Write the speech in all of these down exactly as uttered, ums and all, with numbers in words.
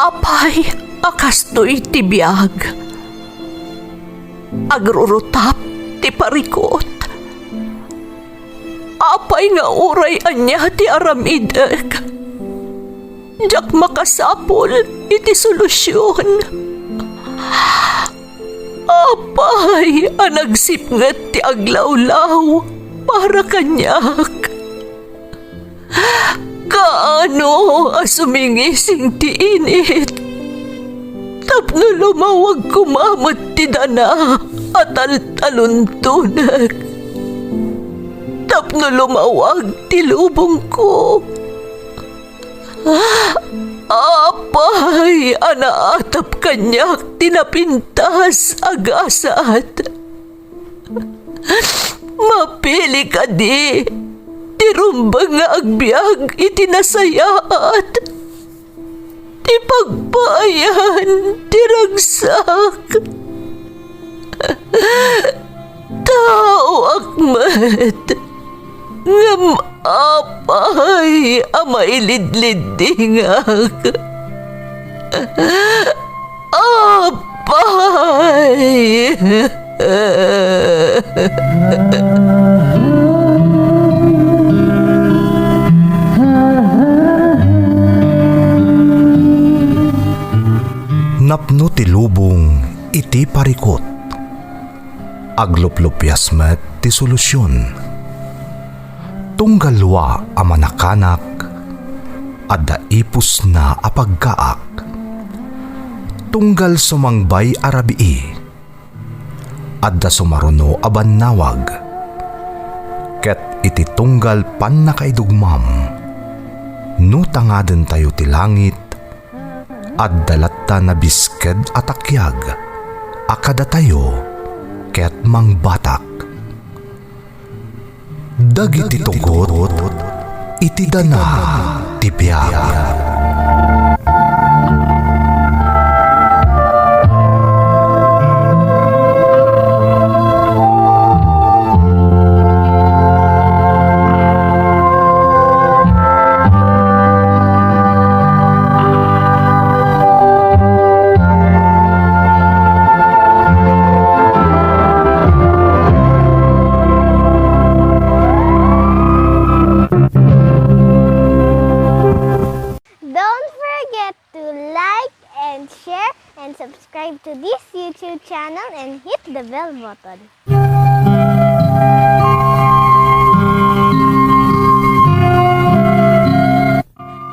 Apay a kastoy ti biag? Agrurutap ti parikut. Apay nga uray ania ti aramidek, diak makasapul iti solusion. Apay a nagsipnget ti aglawlaw para kaniak? Kaano a sumingising ti init tapno lumawag koma met ti dana a taltaluntonek, tapno lumawag ti lubongko? Apay a naatap kaniak ti napintas a gasat? Mapili kadi ti rumbeng nga agbiag iti nasayaat, ti pagpaayan ti ragsak? Taoak met, ngem apay a mailidliddingak? Apay! Napno ti lubong iti parikut. Agluplupias met ti solusion. Tunggal wa a manakanak, adda ipusna a pagkaak. Tunggal sumangbay a rabii, adda sumaruno a bannawag. Ket iti tunggal pannakaidugmam, no tangadentayo ti langit, adda latta nabisked a takiag a kadatayo ket mangbatak. Dagiti tugot iti dana ti biag. Don't forget to like and share and subscribe to this YouTube channel and hit the bell button.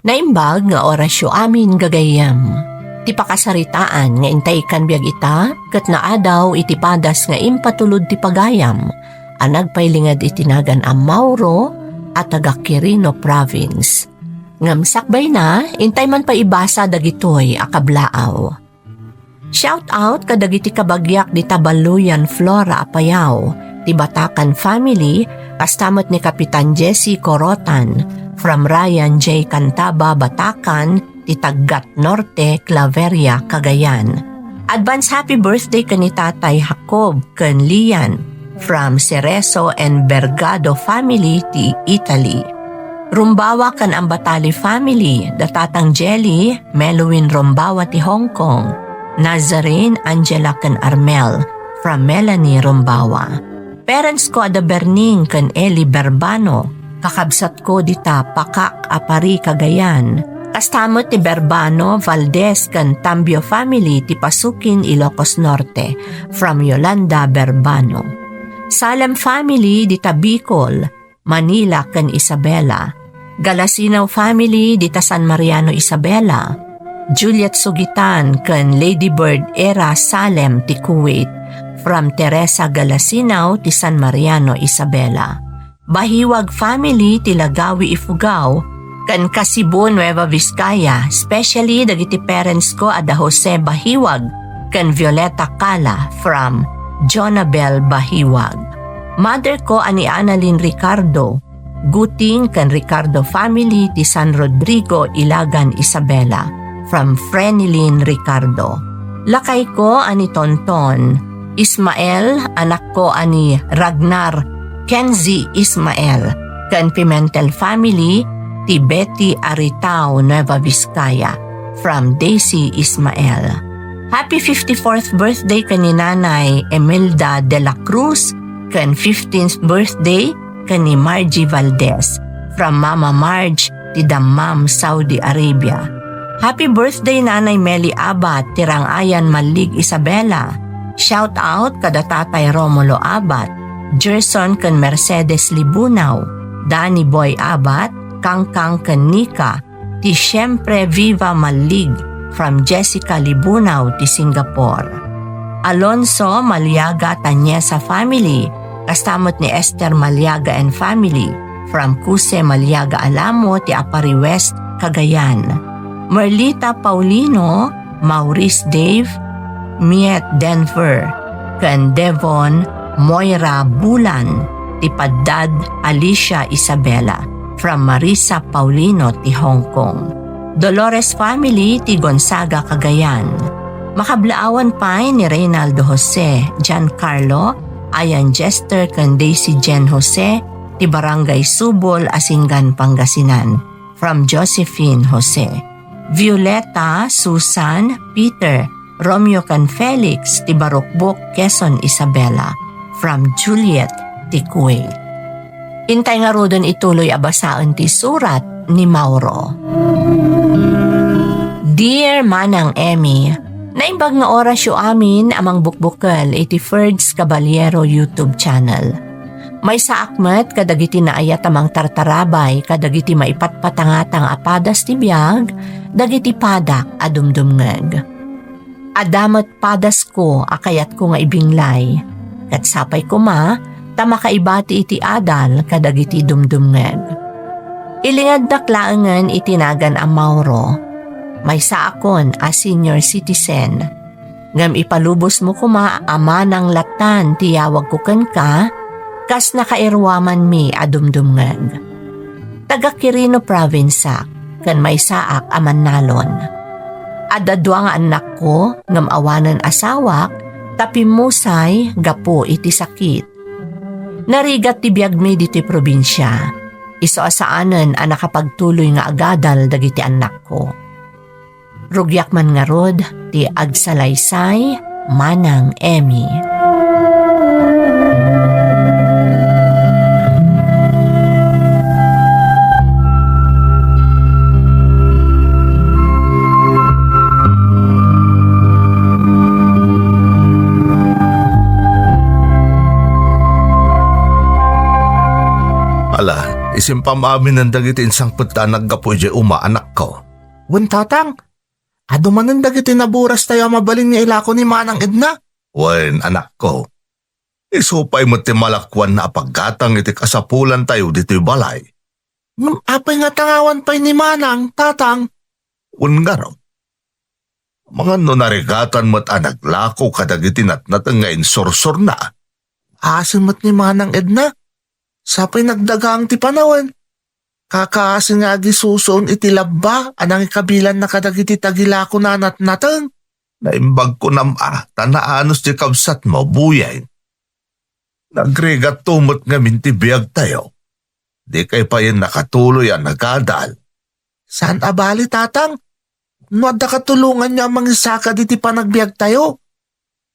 Naimbag nga orasyo amin, gagayyem. Ti pakasaritaan nga intay kan biag ita ket naadaw iti padas nga impatulod ti pagayam a nagpailinged iti nagan a Mauro a taga Quirino Province. Ngem sakbayna, intay man pay ibasa dagitoy a kablaaw. Shout out kadagiti kabagiak dita Baluyan, Flora, Apayao, ti Batacan family, kasta met ni Kapitan Jesse Corotan, from Ryan J Cantaba, Batacan, ti Taggat Norte, Claveria, Cagayan. Advance happy birthday ken ni Tatay Jacob ken Lian from Cerezo and Bergado family ti Italy. Rumbawa ken Ambatali family, da Tatang Jelly, Melwin Rumbawa ti Hong Kong, Nazarene, Angela ken Armel from Melanie Rumbawa. Parents ko a da Berning ken Eli Berbano, kakabsat ko dita Pakak a Pari, Cagayan. Kasta met ti Berbano, Valdez ken Tambio family ti Pasukin, Ilocos Norte, from Yolanda Berbano. Salem family dita Bicol, Manila ken Isabela. Galasinaw family dita San Mariano, Isabela. Juliet Sugitan ken Lady Bird Era Salem ti Kuwait, from Teresa Galasinaw ti San Mariano, Isabela. Bahiwag family ti Lagawi, Ifugao, ken Kasibu, Nueva Vizcaya, especially dagiti parents ko a da Jose Bahiwag ken Violeta Cala from Jonabel Bahiwag. Mother ko a ni Annalyn Ricardo, Guting ken Ricardo family ti San Rodrigo, Ilagan, Isabela, from Frenilyn Ricardo. Lakay ko a ni Tonton, Ismael, anak ko a ni Ragnar, Kenzie Ismael, ken Pimentel family ti Betty Aritao, Nueva Vizcaya. from Daisy Ismael. Happy fifty-fourth birthday ken ni Nanay Imelda de la Cruz, ken fifteenth birthday ken ni Margie Valdez, from Mama Marge ti Dammam, Saudi Arabia. Happy birthday, Nanay Meli Abad, ti Rangayan Mallig, Isabela. Shout out kada Tatay Romulo Abad, Gerson ken Mercedes Libunaw, Danny Boy Abad, Kangkang ken Nika, ti Siempre Viva Mallig, from Jessica Libunaw ti Singapore. Alonso Maliaga Tanyesa family, kasta met ni Esther Maliaga and family, from Kuse Maliaga Alamo ti Aparri West, Cagayan. Merlita Paulino, Maurice Dave, Miet Denver, ken Devon Moira Bulan ti paddad Alicia Isabela, from Marisa Paulino ti Hong Kong. Dolores family ti Gonzaga, Cagayan. Makablaawan pay ni Reynaldo Jose, Giancarlo, Ayan Jester ken Daisy Jen Jose ti Barangay Subol, Asingan, Pangasinan, from Josephine Jose. Violeta, Susan, Peter, Romeo ken Felix ti Barukbok, Quezon, Isabela, from Juliet ti Kuwait. Intay ngaruden ituloy a basaen ti surat ni Mauro. Dear Manang Emmy, naimbag nga orasyo amin a mangbukbukel iti Ferds Caballero YouTube channel. Maysaak met kadagiti naayat a mangtartarabay kadagiti maipatpatangatang a padas ti biag dagiti padak a dumdumngeg. Adda met padasko a kayatko nga ibinglay, ket sapay koma ta makaibati iti adal kadagiti dumdumngeg. Ilingaddak laengen iti nagan a Mauro. Maysaakon a senior citizen. Ngem ipalubosmo koma a manang lattan ti yawagko kenka, kas nakairuamanmi a dumdumngeg. Taga Quirino Province-ak, ken maysaak a mannalon. Adda dua nga annakko, ngem awanen asawak, ta pimmusay gapu iti sakit. Narigat ti biagmi ditoy probinsia. Isu a saanen a nakapagtuloy nga agadal dagiti annakko. Rugiak man ngarud ti agsalaysay, Manang Emmy. Ala, isimpam aminen dagiti insangpet ta naggapu idiay uma, anakko. Wen, tatang, adu manen dagiti naburastayo a mabalin nga ilako ni Manang Edna? Wen, anakko. Isu pay met ti malakuanna a paggatang iti kasapulantayo ditoy balay. Ngem apay nga tangawan pay ni Manang, tatang? Wen ngarud. Mangan no narigatan met a naglako kadagiti natnateng nga insursurna. Asin met ni Manang Edna. Sapay nagdagang ti panawen. Kakaasin nga agisusuon iti labba a nangikabilanna kadagiti tagilakona a natnateng. Naimbag kunam a, ta naanus ti kabsatmo, Buyeng. Nagrigatto met ngamin ti biagtayo. Dikay payen nakatuloy a nagadal. Saan a bali, tatang? No adda katulonganyo a mangisakad iti panagbiagtayo?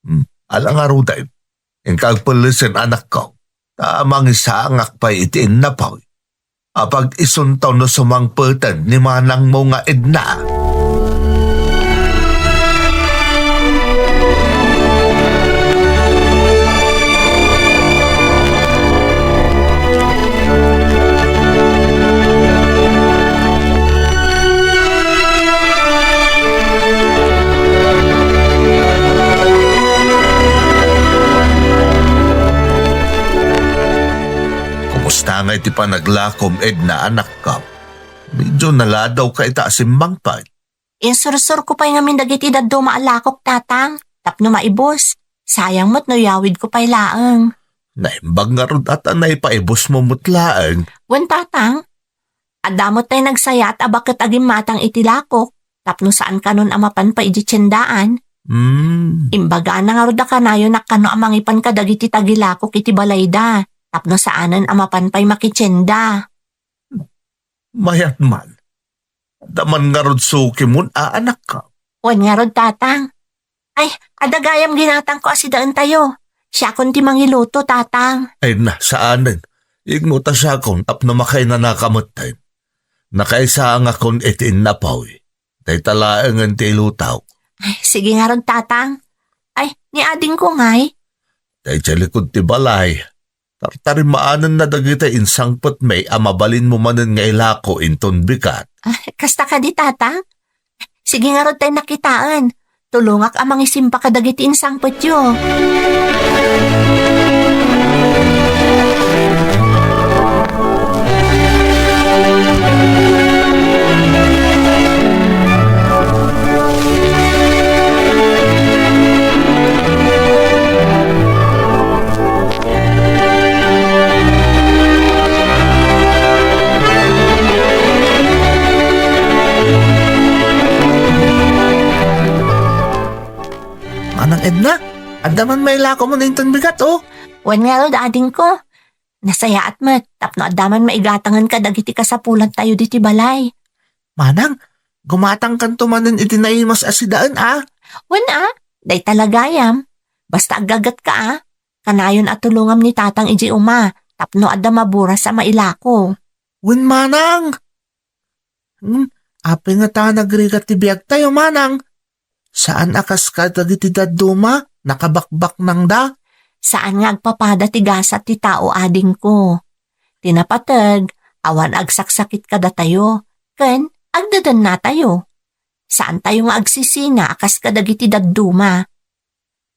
Hmm, ala ngaruden. Inka agpellesen, anakko, ta mangisangak pay iti innapoy. Apag-isunto no sumangpeten ni manangmo nga Edna. Kumusta ngay ti panaglakom, Edna, anakko? Medyo naladawka ita a simmangpet. Insursurko pay ngamin dagiti dadduma a lakok, tatang, tapno maibus. Sayang met no yawidko pay laeng. Naimbag ngarud a ta naipaibusmo met laeng. Wen, tatang, adda met tay nagsayat a baket a gimmatang iti lakok, tapno saan kanon a mapan pay idiay tiendaan. Hmm. Imbagana ngarud a kanayonak kano a mangipan kadagiti tagilakok iti balayda, tapno saanen a mapan pay makitienda. Mayat man. Adda man ngarud sukimon a, anakko? Wen ngarud, Tatang. Ay, adda gayam ginatangko a sidaentayo. Siakon ti mangiluto, Tatang. Ay na, saanen. Igmo ta siakon tapno makainanaka metten. Nakaisangakon iti innapoy. Dayta laengen ti ilutaw. Ay, sige ngarud, Tatang. Ay, ni adingko ngay? Daydiay likud ti balay. Tartarimaanenna dagiti insangpetmi a mabalinmo manen nga ilako inton bigat. Ay, kasta kadi, Tatang? Sige ngarud tay nakitaen. Tulongak a mangisimba kadagiti insangpetyo. Manang Edna, adda man mailakomon inton bigat, o? Wen ngarud, adingko. Nasayaat met tapno adda man maigatangen kadagiti kasapulantayo ditoy balay. Manang, gumatangkanto manen iti naimas a sidaen, a? Wen, a, dayta la gayam. Basta aggagetka, a. Kanayon a tulongam ni Tatang idiay uma tapno adda maburas a mailako. Wen, Manang. Hmm, apay ngata nagrigat ti biagtayo, Manang? Saan a kas kadagiti dadduma, nakabakbaknangda? Saan nga agpapada ti gasat ti tao, adingko. Ti napateg, awan agsaksakit kadatayo, ken agdadannatayo. Saantayo nga agsisina a kas kadagiti dadduma.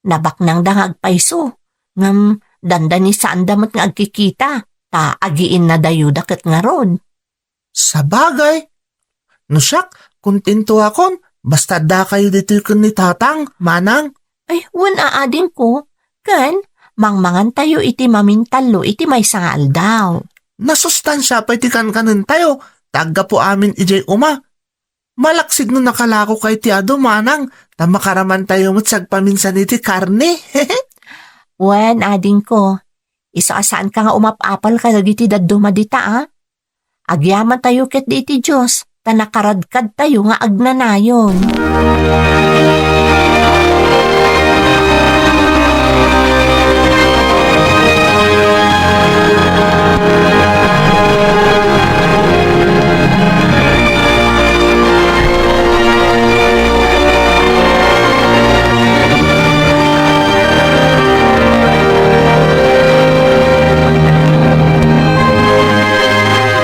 Nabaknangda nga agpayso, ngem dandani saanda met nga agkikita, ta agiinnadayoda ket ngarud. Sabagay, no siak, kontentoakon, basta addakayo ditoy ken ni Tatang, Manang. Ay, wen a, adingko, ken mangmangantayo iti mamintallo iti maysa nga aldaw. Nasustansia pay ti kankanentayo, ta aggapu amin idiay uma. Malaksid no nakalakokayo ti adu, Manang, ta makaramantayo met sagpaminsan iti karne. Wen, adingko, isu a saanka nga umap-apal kadagiti dadduma dita, a? Agyamantayo ketdi iti Dios, ta nakaradkadtayo nga agnanayon.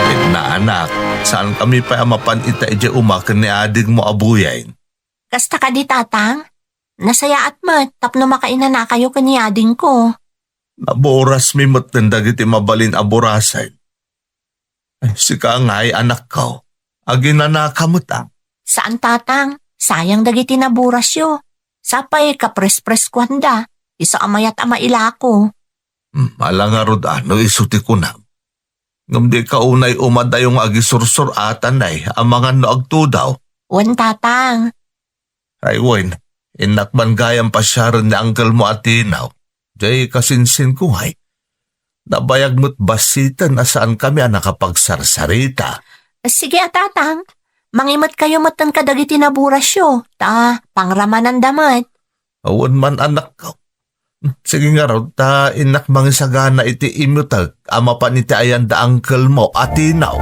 Edna, anak, saankami pay a mapan ita idiay uma ken ni adingmo a Boyeng? Kasta kadi, Tatang? Nasayaat met tapno makainanakayo ken ni adingko. Naburasmi metten dagiti mabalin a burasen. Ay, sika ngay, anakko, aginanaka met, a? Saan, Tatang. Sayang dagiti naburasyo. Sapay kaprespreskuanda, isu a mayat a mailako. Hmm, ala ngarud a no isu ti kunam. Ngem dika unay umadayo nga agisursur-atanay amangan no agtudaw. Wen, Tatang. Ay wen, innak man gayam pasiaren ni angkelmo a Tinaw. Jay kasinsinko, hay. Nabayag met bassiten a saankami a nakapagsarsarita. Sige a, Tatang. Mangimetkayo metten kadagiti naburasyo, ta pangramananda met. Awan man, anakko. Sige ngarud, ta innak mangisagana iti immuteg a mapan iti ayan da angkelmo a Tinaw.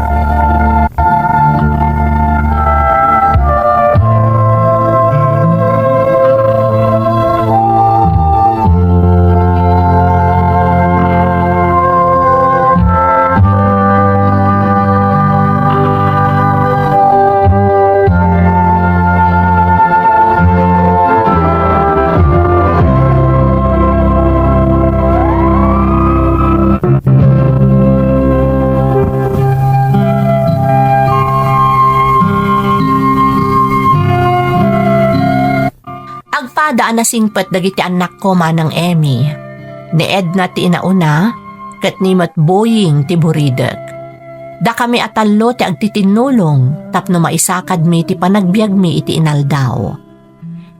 Agpada a nasingpet dagiti annakko, Manang Emmy. Ni Edna ti inauna, ket ni met Boying ti buridek. Dakami a tallo ti agtitinnulong tapno maisakadmi ti panagbiagmi iti inaldaw.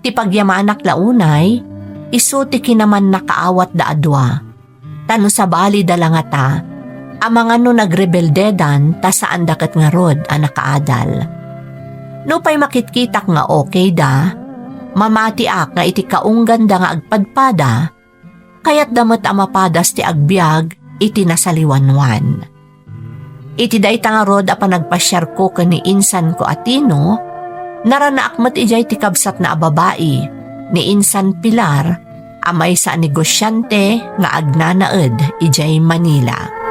Ti pagyamanak la unay, isu ti kinamannak a awatda a dua. Ta no sabalida la ngata, amangan no nagrebeldedan ta saanda ket ngarud a nakaadal. Nupay makitkitak nga okayda, mamatiak nga iti kaungganda nga agpadpada, kayatda met a mapadas ti agbiag iti nasaliwanwan. Iti dayta ngarud a panagpasiarko ken ni insanko a Tino, naranaak met idiay ti kabsatna a babai, ni insan Pilar, a maysa a negosiante nga agnanaed idiay Manila.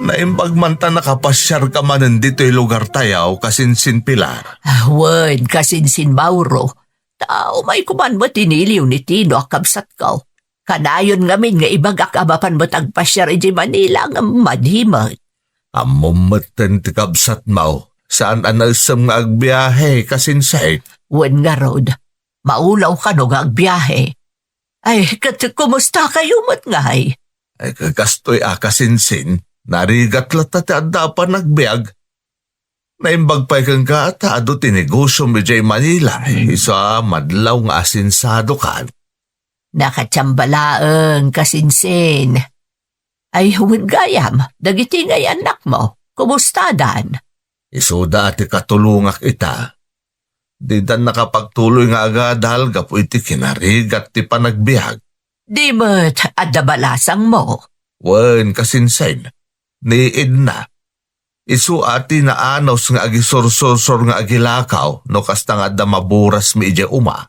Naimbag man ta nakapasiarka manen ditoy lugartayo, kasinsin Pilar. Ah, wen, kasinsin Mauro. Ta umayko man met iniliw ni Tino a kabsatko. Kanayon ngamin nga ibagak a mapan met agpasiar idiay Manila ngem madi met. Ammom metten ti kabsatmo, saan a naessem nga agbiahe, kasinsin. Wen ngarud, maulaw kano nga agbiahe. Ay, ket kumustakayo met ngay? Ay, ka-, kastoy a, kasinsin, narigat latta ti adda a panagbiag. Naimbag pay kenka ta adu ti negosiom idiay Manila, isu a madlaw nga asensadokan. Nakatiamba laeng, kasinsin. Ay, wen gayam, dagiti ngay annakmo, kumustadan? Isuda ti katulongak ita. Didan nakapagtuloy nga agadal gapu iti kinarigat ti panagbiag. Di met adda balasangmo? Wen, kasinsin, ni Edna. Isu a ti naanus nga agisursursor nga agilakaw no kasta nga adda maburasmi idiay uma.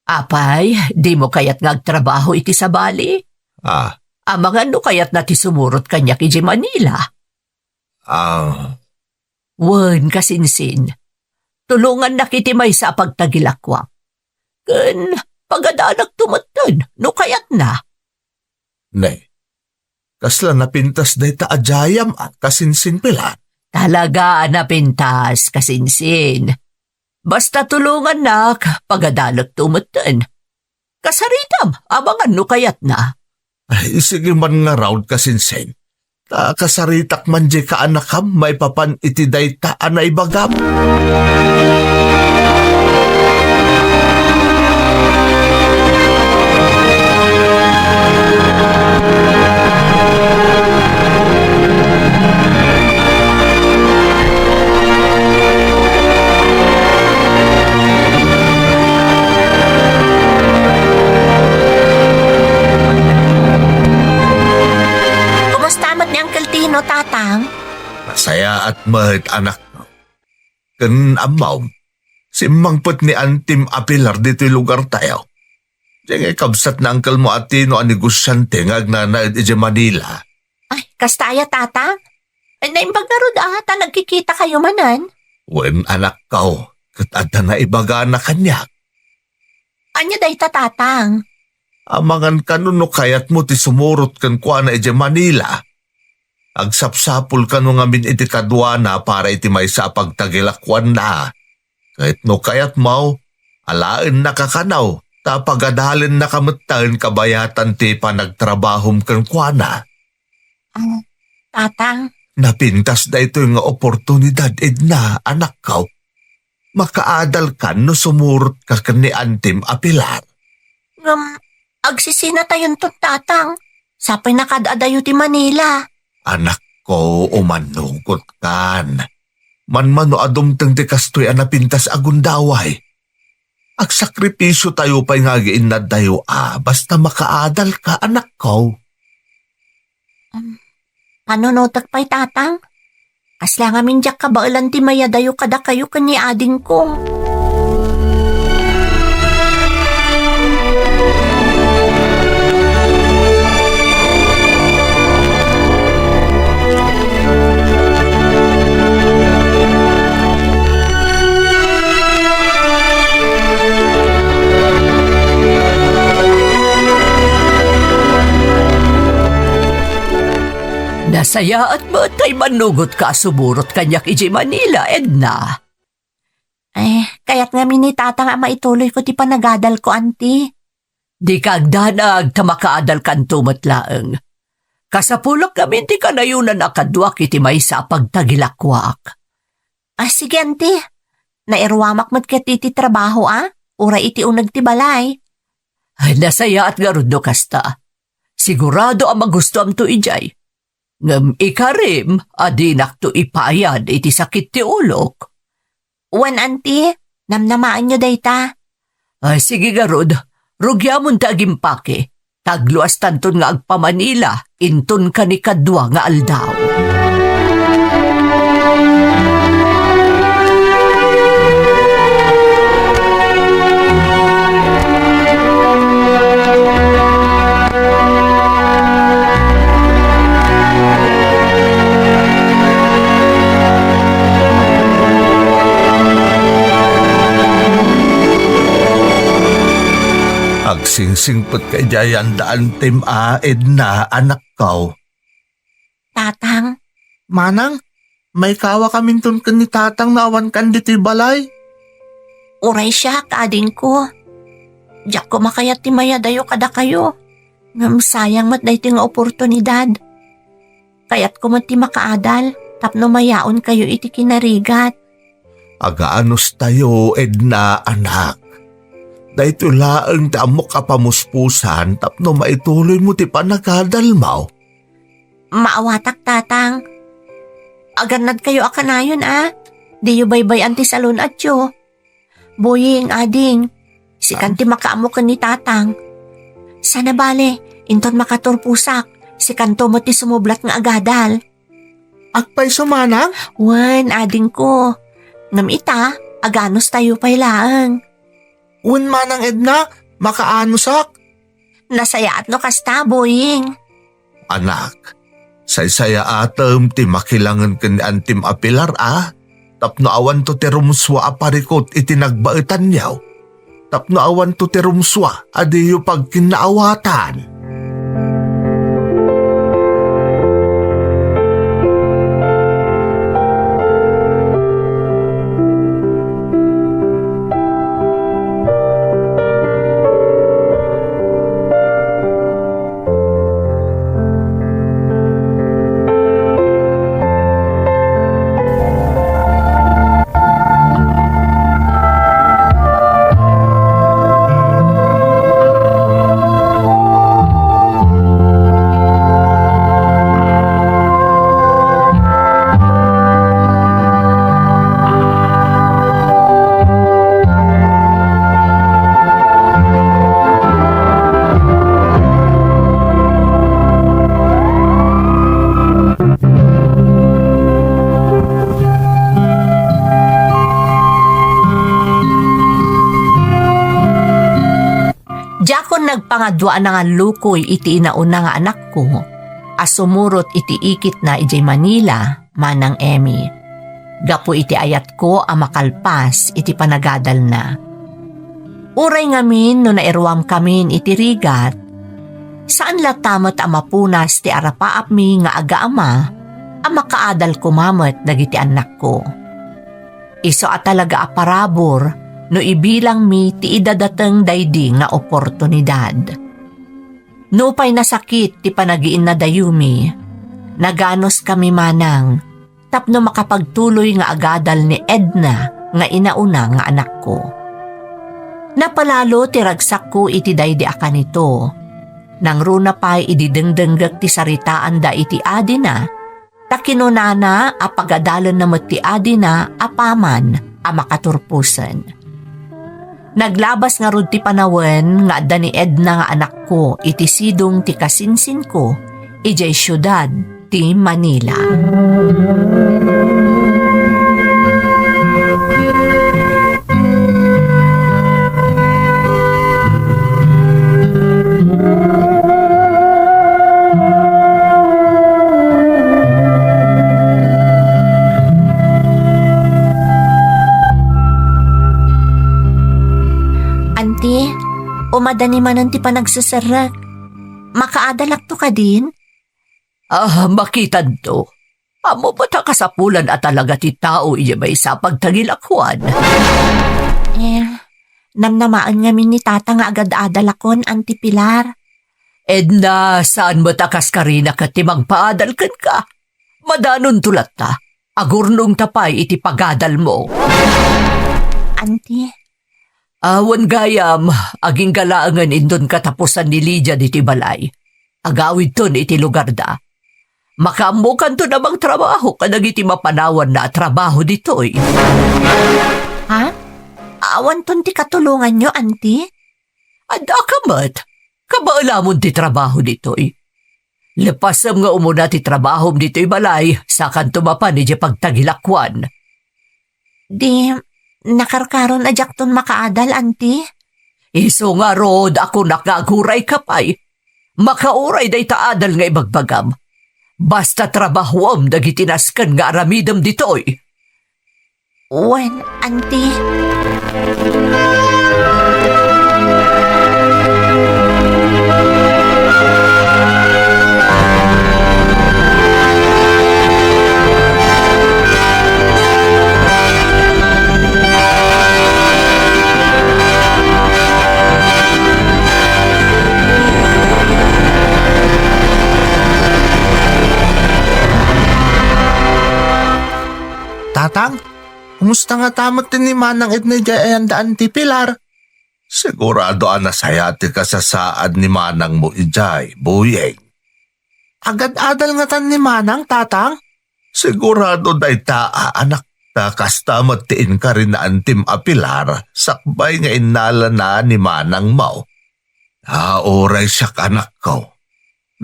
Apay, dimo kayat nga agtrabaho iti sabali? Ah. Amangan no kayatna ti sumurot kaniak idiay Manila. Ah. Wen, kasinsin. Tulongannak iti maysa a pagtagilakuak. Ken pagadalekto metten, no kayatna. Ne, kasla napintas dayta a dayam a kasinsin Pilar? Talaga a napintas, kasinsin. Basta tulongannak, pagadalekto metten. Kasaritam, amangan no kayatna. Ay, sige man ngarud, kasinsin. Ta kasaritak man diay kaanakam maipapan iti dayta a naibagam. Kumusta met ni Uncle Tino, Tatang? Nasayaat met, anak. Ken ammom, simmangpet ni Antim a Pilar ditoy lugartayo. Diay ngay kabsat ni uncle mo a Tino a negosiante nga agnanaed idiay Manila. Ay, kasta aya, Tatang? Ay, naimbag ngarud a, ta nagkikitakayo manen? Wen, anakko, ket adda naibagana kaniak. Ania dayta, Tatang? Amangan kano no kayatmo ti sumurot kenkuana idiay Manila. Agsapsapul kano ngamin iti kaduana para iti maysa a pagtagilakuanna. Ket no kayatmo, alaennaka kano, ta pagadalennaka metten kabayatan ti panagtrabahom kenkuana. Ah, Tatang. Napintas daytoy nga oportunidad, Edna, anakko. Makaadalkan no sumurotka ken ni Antim a Pilar. Ngem, agsisinatayonton, Tatang. Sapay nakaad-adayo ti Manila. Anakko, umannugotkan. Manmano a dumteng ti kastoy a napintas a gundaway. Agsakripisiotayo pay nga agiinnaddayo a basta makaadalka, anakko. Um, panunotek pay, Tatang? Kasla ngamin diak kabaelan ti mayadayo kadakayo ken ni adingko. Nasayaat met ta immannugotka a sumurot kaniak idiay Manila, Edna. Eh, kayat ngamin ni Tatang a maituloyko ti panagadalko, Auntie. Dika agdanag ta makaadalkanto met laeng. Kasapulek ngamin ti kanayonan a kaduak iti maysa a pagtagilakoak. Ah, sige, anti. Nairuamak met ket iti trabaho, a? Uray iti uneg ti balay. Ay, nasayaat ngarud no kasta. Sigurado a magustuamto idiay. Ngem ikarim a dinakto ipaayad iti sakit ti ulok. Wen, anti, namnamaenyo dayta. Ay, sige ngarud, rugiamon ti agimpake. Tagluastanton nga agpamanila inton kanikadua nga aldaw. Agsingsingpet ka idiay anda antim a, Edna, anakko. Tatang? Manang, maikawakaminton ken ni Tatang no awankan ditoy balay. Uray siak, adingko. Diak koma kayat ti mayadayo kadakayo. Ngem sayang met daytoy nga oportunidad. Kayatko met ti makaadal tapno mayaonkayo iti kinarigat. Aganustayo, Edna, anak. Daytoy laeng ti ammok a pamuspusan tapno maituloymo ti panagadalmo. Maawatak, Tatang. Agannadkayo a kanayon, a? Diyo baybay-an ti salun-atyo. Boying, ading, sikan ti makaammo ken ni Tatang. Sana bale, inton makaturposak, sikanto met ti sumublat nga agadal. Agpayso, manang? Wen, adingko. Ngem ita, aganustayo pay laeng. Wen, Manang Edna, makaanusak? Nasayaat no kasta, Boying. Anak, saysayaatem ti makilangen ken ni Antim a Pilar a, tapno awanto ti rumsua a parikut iti nagbaetanyo, tapno awanto ti rumsua a diyo pagkinnaawatan. Diakon nagpangadua a nangallukoy iti inauna nga anakko a sumurot iti ikitna idiay Manila, Manang Emmy, gapu iti ayatko a makalpas iti panagadalna. Uray ngamin no nairuamkamin iti rigat, saan latta met a mapunas ti arapaapmi nga agaama a makaadal koma met dagiti annakko. Isu a talaga a parabur no ibilangmi ti idadateng daydi nga oportunidad. Nupay nasakit ti panagiinnadayumi, naganuskami manang tapno makapagtuloy nga agadal ni Edna nga inauna nga anakko. Napalalo ti ragsakko iti daydi a kanito. Nangruna pay idi dengdenggek ti saritaanda iti adina, ta kinunana a pagadalenna met ti adina apaman a makaturposen. Naglabas ngarud ti panawen nga adda ni Edna nga anakko iti sidong ti kasinsinko idiay siudad ti Manila. Anti, umadani manen ti panagseserrek. Makaadalakto kadin? Ah, makitanto. Ammom met a kasapulan a talaga ti tao idiay maysa a pagtangilakoan. Eh, namnamaen ngamin ni Tata nga agad-adalakon, Anti Pilar. Edna, saan met a kaskarina ket ti mangpaadal kenka. Madanonto latta. Agurnongta pay iti pagadalmo. Auntie. Awan gayam, agingga laengen inton katapusan ni Lydia ditoy balay. Agawidton iti lugarda. Makaammokanton a mangtrabaho kadagiti mapanawanna a trabaho ditoy. Ha? Awanton ti katulonganyo, Auntie? Adda ka met. Kabaelamon ti trabaho ditoy. Lepasem nga umuna ti trabahom ditoy balay, sakanto mapan idiay pagtagilakuan. Di, nakarkaron a diakton makaadal, Auntie? Isu ngarud a kunak nga agurayka pay. Makauray dayta adal nga ibagbagam. Basta trabahuem dagiti nasken nga aramidem ditoy. Wen, Auntie. Tatang, kumusta ngata met ti ni Manang Edna idiay ayanda Auntie Pilar? Sigurado a nasayaat ti kasasaad ni manangmo idiay, Boyeng. Agad-adal ngatan ni Manang, Tatang? Sigurado dayta a, anak, ta kasta met ti inkari ni Auntie Pilar sakbay nga innalana ni manangmo. A, uray siak, anakko.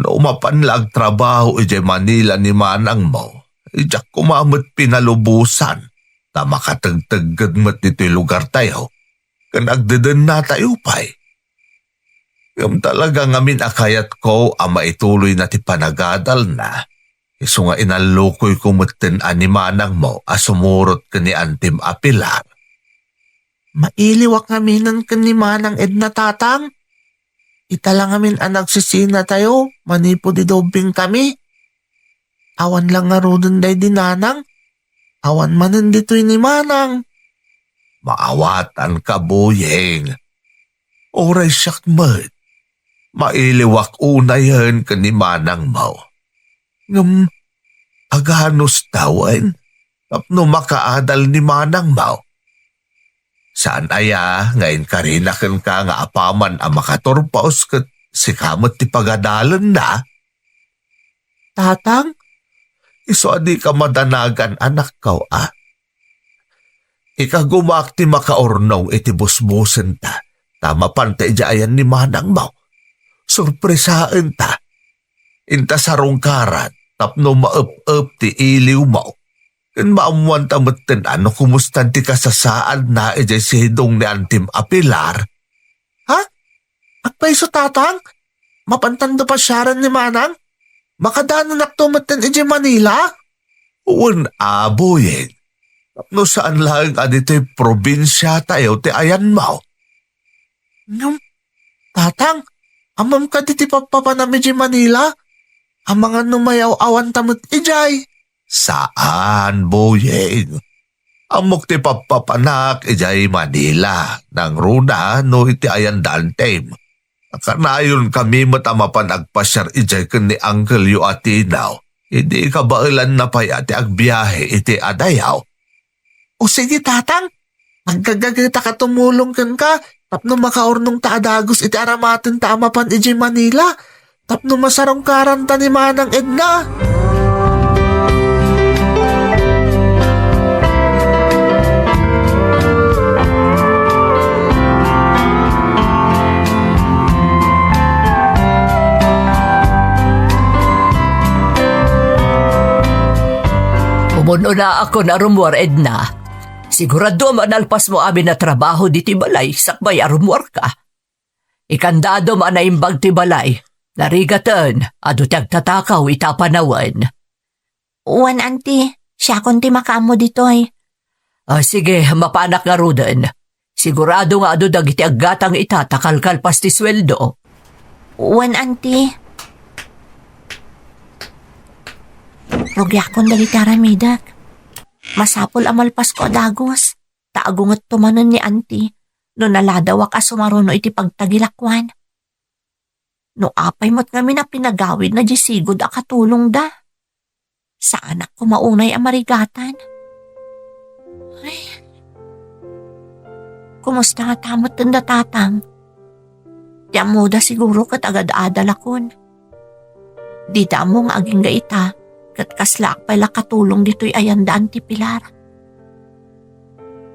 No mapan la agtrabaho idiay Manila ni manangmo, diak koma met pinalubosan, ta makategtegged met ditoy lugartayo, ken agdedennatayo pay. Ngem talaga ngamin a kayatko a maituloyna ti panagadalna, isu nga inallukoyko metten a ni manangmo a sumurot ken ni Auntie Pilar. Mailiwak ngaminen ken ni Manang Edna, Tatang. Ita la ngamin a nagsisinatayo manipud idubbingkami. Awan la ngaruden daydi nanang. Awan manen ditoy ni manang. Maawatanka, Boyeng. Uray siak met. Mailiwak unayen ken ni manangmo. Ngem, aganos tawen tapno makaadal ni manangmo? Saan aya nga inkarina kenka nga apaman a makaturpos ket sika met ti pagadalenna? Tatang, isu a dika madanagan, anakko, a. Ikagumaak ti makaurnong iti busbusenta, ta mapanta idiay ayan ni manangmo. Sorpresaenta. Inta sarungkaran tapno maep-ep ti iliwmo. Ken maammoanta metten a no kumustan ti kasasaadna idiay sidong ni Auntie Pilar. Ha? Agpayso, Tatang? Mapantanto pasiaren ni manang? Makadanonakto metten idiay Manila? Wen a, Boyeng. Tapno saan laeng a ditoy probinsiatayo ti ayanmo. Ngem, Tatang, ammom kadi ti pappapanam idiay Manila? Amangan no mayaw-awanta met idiay? Saan, Boyeng. Ammok ti pappapanak idiay Manila, nangruna no iti ayan da Auntie. Kanayon kami met a mapan agpasiar idiay ken ni Uncle Yo a Tino. Idi kabaelanna pay a ti agbiahe iti adayo. O sige, Tatang. Aggaggagayta a tumulong kenka tapno makaurnongta a dagus iti aramatenta a mapan idiay Manila tapno masarungkaranta ni Manang Edna. Umun-unaakon a rummuar, Edna. Siguraduam a nalpasmo amin a trabaho ditoy balay sakbay a rummuarka. Ikandadom a naimbag ti balay. Narigaten, adu ti agtatakaw ita a panawen. Wen, Auntie, siakon ti makaammo ditoy. Ah, sige, mapanak ngaruden. Sigurado nga adu dagiti aggatang ita ta kalkalpas ti sueldo. Wen, Auntie. Rugiakon dagiti aramidek. Masapul a malpasko a dagus, ta agungetto manen ni Auntie no naladawak a sumaruno iti pagtagilakuan. No apay met ngamin a pinagawidna diay sigud a katulongda. Saanak koma unay a marigatan. Ay. Kumusta ngata metten da Tatang? Ti ammoda siguro ket agad-adalakon. Dida ammo nga agingga ita, ket kaslaak pay la katulong ditoy ayanda Auntie Pilar.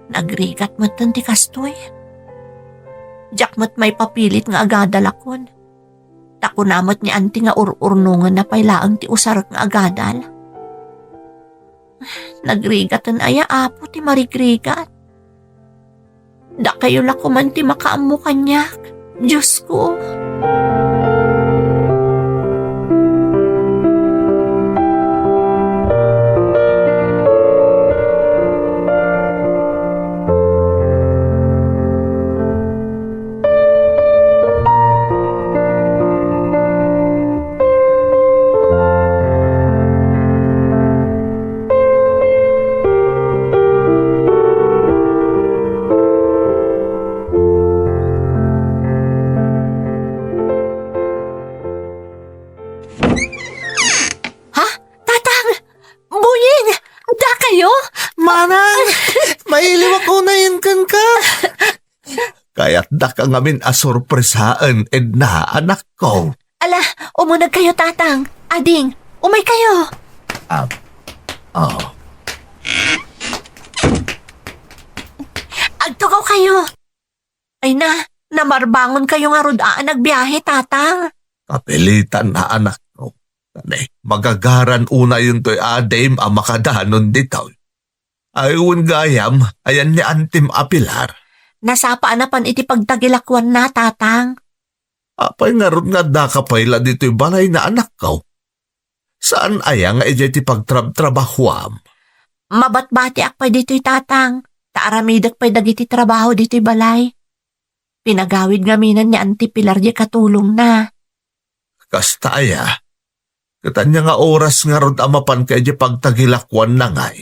Nagrigat metten ti kastoy. Diak met maipapilit nga agadalakon. Ta kuna met ni Auntie nga ur-urnongenna pay laeng ti usarek nga agadal. Nagrigaten aya, Apo, ti marigrigat. Dakayo la koman ti makaammo kaniak, Diosko. Ha? Tatang! Boying! Dakayo? Manang! Mailiwak unay kenka! Kayatdaka ngamin a sorpresaen, Edna, anakko. Ala, umunegkayo, Tatang. Ading, umaykayo. Ah, oh. Agtugawkayo. Ay na, namarbangonkayo ngarud a nagbiahe, Tatang. Kapilitan a, anakko. Kani, magagaran unayontoy adim a makadanon ditoy. Ay, wen gayam, ayan ni Antim a Pilar. Nasapa a napan iti pagtagilakuanna, Tatang. Apay ngarud nga addaka pay la ditoy balay na, anakko? Saan aya nga idiay ti pagtrabtrabahuam? Mabatbatiak pay ditoy, Tatang, ta aramidek pay dagiti trabaho ditoy balay. Pinagawid ngaminen ni Auntie Pilar diay katulongna. Kasta aya? Ket ania nga oras ngarud a mapanka idiay pagtagilakuanna ngay?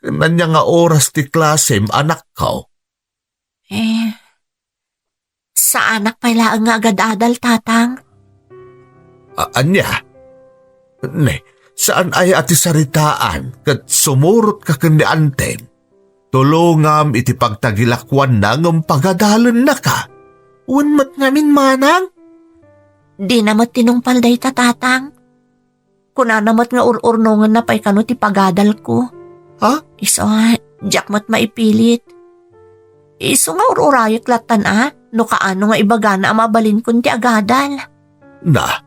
Ken ania nga oras ti klasem, anakko? Eh, saanak pay laeng nga agad-adal, Tatang. A-, ania? Ne, saan aya a ti saritaan ket sumurotka ken ni Antem? Tulongam iti pagtagilakuanna ngem pagadalennaka. Wen met ngamin, manang? Dina met tinungpal dayta, Tatang. Kunana met nga ur-urnongenna pay kano ti pagadalko. Ha? Isu, diak met maipilit. Isu nga ur-urayek lattan a, no kaano nga ibagana a mabalinkon ti agadal. Na,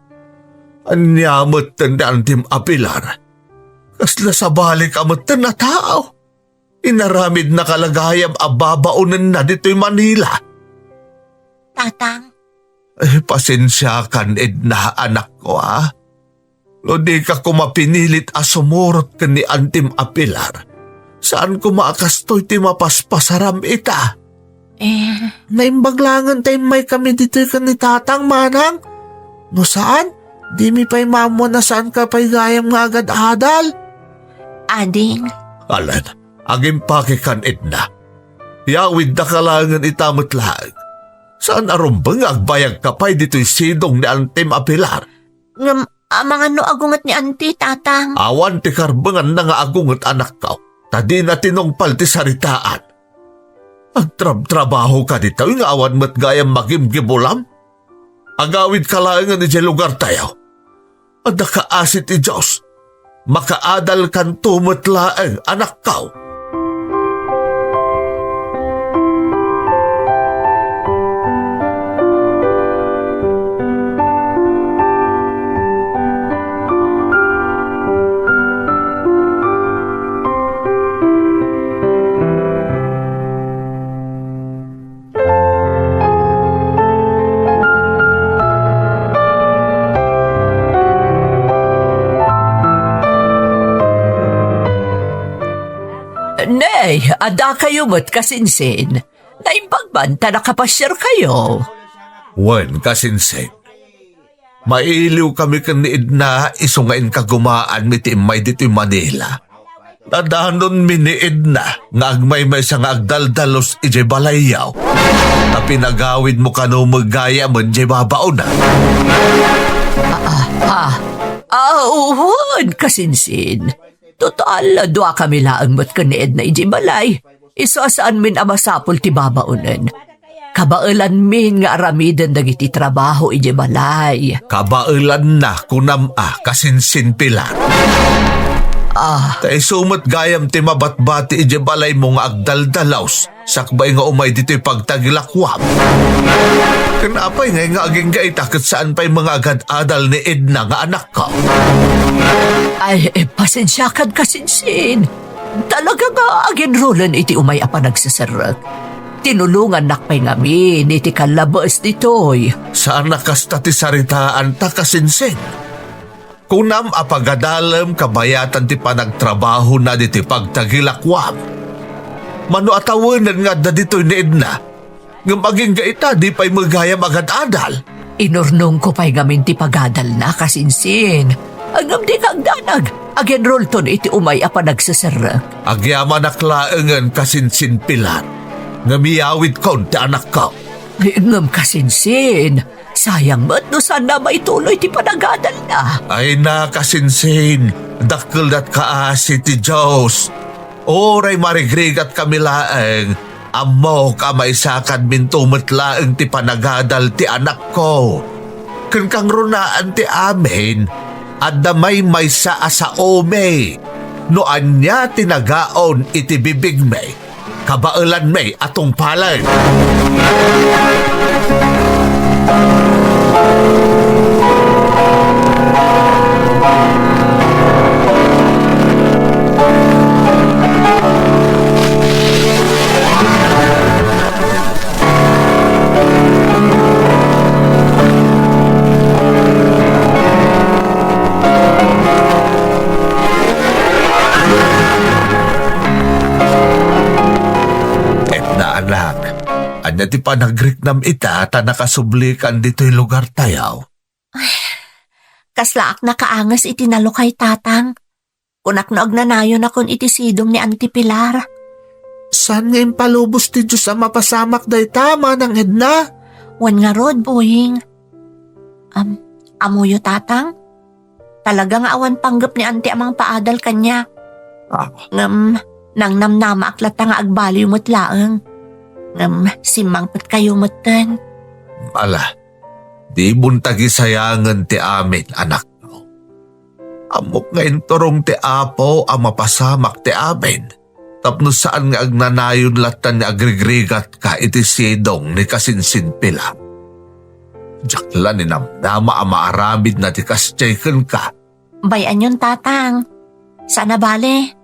ania metten ni Antim a Pilar? Kasla sabali ka metten a tao. Inaramidna ka la gayam a babaonenna ditoy Manila. Tatang. Eh, pasensiakan, Edna, anakko, a. No dika koma pinilit a sumurot ken ni Antim a Pilar, saan koma a kastoy ti mapaspasaram ita. Eh. Naimbag laengen ta immaykami ditoy ken ni Tatang, manang. No saan, dimi pay maammo a saanka pay gayam nga agad-adal. Ading. Alan, agimpakekan, Edna. Yawiddaka laengen ita met laeng. Saan a rumbeng nga agbayagka pay ditoy sidong ni Antim a Pilar? Ngem, amangan no agunget ni Anti, Tatang. Awan ti karbenganna nga agunget, anakko, ta dina tinungpal ti saritaan. Agtrabtrabahoka ditoy nga awan met gayam magimgibulam? Agawidka laengen idiay lugartayo. Adda kaasi ti Dios. Makaadalkanto met laeng, anakko. Nay, adda kayo met kasinsin. Naimbag man ta nakapasiar kayo. Wen, kasinsin. Mailiw kami ken ni Edna isu nga inkagumaanmi ti immay ditoy Manila. Nadanonmi ni Edna nga agmaymaysa nga agdaldalus idiay balayyo. Ta pinagawidmo kano met gayamen diay babaonan. Ah, ah, ah. Ah, wen, kasinsin. Total, duakami laeng met ken ni Edna idiay balay. Isu a saanmin a masapul ti babaonen. Kabaelanmin nga aramiden dagiti trabaho idiay balay. Kabaelanna, kunam a, kasinsin Pilar. Ah. Ta isu met gayam ti mabatbati idiay balaymo nga agdaldalus, sakbay nga umay ditoy pagtagilakuam. Ken apay ngay nga agingga ita ket saan pay nga agad-adal ni Edna nga anakko? Ay, eh, pasensiakan, kasinsin. Talaga nga aginrulen iti umay a panagseserrek. Tinulongannak pay ngamin iti kallabes ditoy. Saan a kasta ti saritaanta, kasinsin. Kunam a pagadalem kabayatan ti panagtrabahona ditoy pagtagilakuam. Mano a tawenen nga adda ditoy ni Edna? Ngem agingga ita, di pay met gayam agad-adal. Inurnongko pay ngamin ti pagadalna, kasinsin. Ngem dika agdanag, agenrolton iti umay a panagseserrek. Agyamanak laengen, kasinsin Pilar, ngem iyawidkon ti anakko. Ngem kasinsin, sayang met no saanna maituloy ti panagadalna. Ay na, kasinsin, dakkel dat kaasi ti Dios. Uray marigrigatkami laeng, ammok a maisakadminto met laeng ti panagadal ti anakko. Ken kangrunaan ti amin, adda maymaysa a saomi. No ania ti nagaon iti bibigmi, kabaelanmi a tungpalen. Edna, anak, ania ti panagriknam ita ta nakasublikan ditoy lugartayo? Ay, kaslaak nakaanges iti nalukay, Tatang. Kunak no agnanayonakon iti sidong ni Auntie Pilar. Saan nga impalubos ti Dios a mapasamak dayta, Manang Edna? Wen ngarud, Boying. Am, ammoyo, Tatang? Talaga nga awan panggep ni Auntie a mangpaadal kaniak. Ah. Ngem, nangnamnamaak latta nga agbaliw met laeng. Ngem, simmangpetkayo metten. Ala, di mon tagisayangen ti amin, anakko. Ammok nga inturong ti Apo a mapasamak ti amin, tapno saan nga agnanayon latta nga agrigrigatka iti sidong ni kasinsin Pilar. Diak la ninamnama a maaramidna ti kasdiay kenka. Bay-anyon, Tatang. Saan a bale,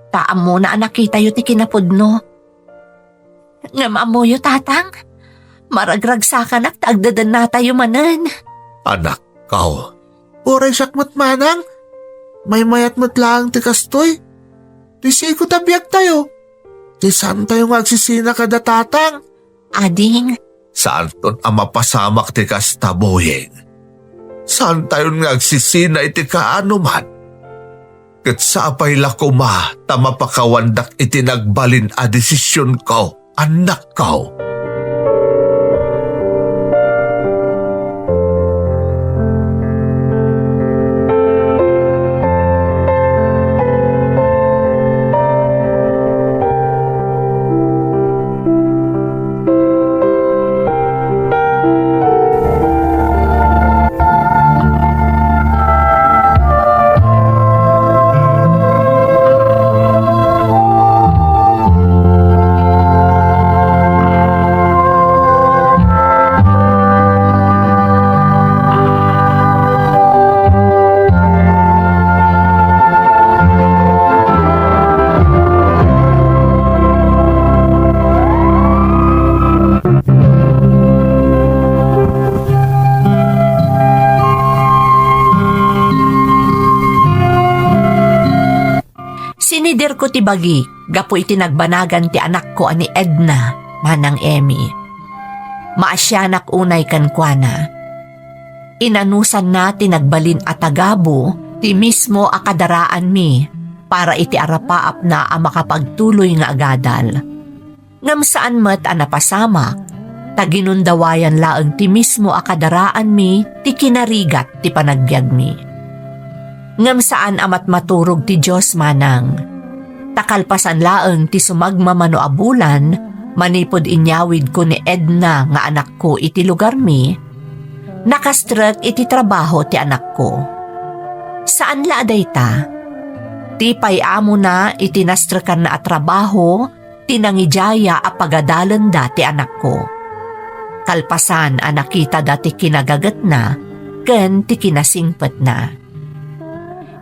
ta ammona a nakitayo ti kinapudno. Ngem ammoyo, Tatang, maragragsakanak ta agdedennatayo manen. Anakko. Uray siak met, Manang. Maymayat met laeng ti kastoy. Ti sigo ta biagtayo. Ti saantayo nga agsisina kada Tatang. Ading. Saanton a mapasamak ti kasta, Boying. Saantayon nga agsisina iti kaanoman. Ket sapay la koma ta mapakawandak iti nagbalin a desisionko, annakko. Siniderko ti bagi gapu iti nagbanagan ti anakko a ni Edna, Manang Emmy. Maasianak unay kenkuana. Inanusanna ti nagbalin a tagabu ti mismo a kadaraanmi. para iti arapaapna a makapagtuloy nga agadal. Ngem saan met a napasamak, ta ginundawayan laeng ti mismo a kadaraanmi ti kinarigat ti panagbiagmi. Ngem saan a matmaturog ti Dios manang, ta kalpasan laeng ti sumagmamano a bulan manipud inyawidko ni Edna nga anakko iti lugarmi, nakastrek iti trabaho ti anakko. Saan la a dayta. Ti pay-amona iti nastrekanna a trabaho ti nangidiaya a pagadalenda ti anakko. Kalpasan a nakitada ti kinagagetna ken ti kinasingpetna.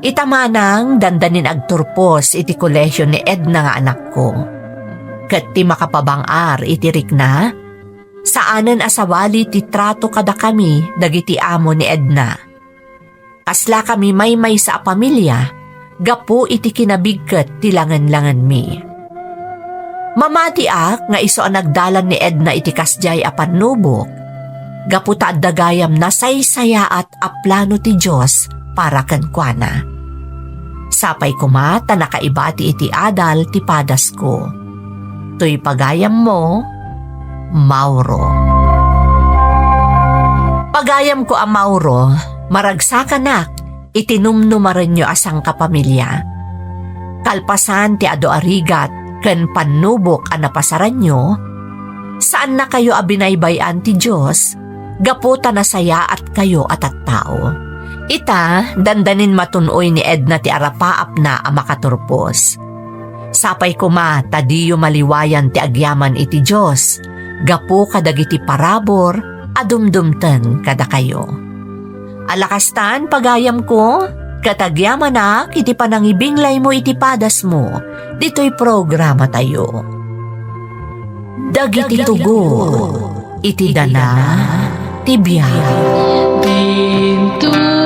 Ita manang dandanin agturpos iti kolehio ni Edna nga anakko. Ket ti makapabang-ar iti rikna, saanen a sabali ti trato kadakami dagiti amo ni Edna. Kaslakami maymaysa a pamilia gapu iti kinabigket ti langen-langenmi. Mamatiak nga isu a nagdalan ni Edna iti kasdiay a pannubok, gapu ta adda gayam nasaysayaat a plano ti Dios para kenkuana. Sapay koma ta nakaibati iti adal ti padasko. Toy pagayammo, Mauro. Pagayamko a Mauro, maragsakanak iti numnumarenyo a sangkapamilia. Kalpasan ti adu a rigat ken pannubok a napasaranyo, saannakayo a binaybay-an ti Dios gapu ta nasayaatkayo a tattao. Ita, dandanin matun-oy ni Edna ti arapaapna a makaturpos. Sapay koma ta diyo maliwayan ti agyaman iti Dios gapu kadagiti parabur a dumdumteng kadakayo. Ala kastan, pagayamko, ket agyamanak iti panangibinglaymo iti padasmo ditoy programatayo. Dagiti tugot iti dana ti biag. Dinto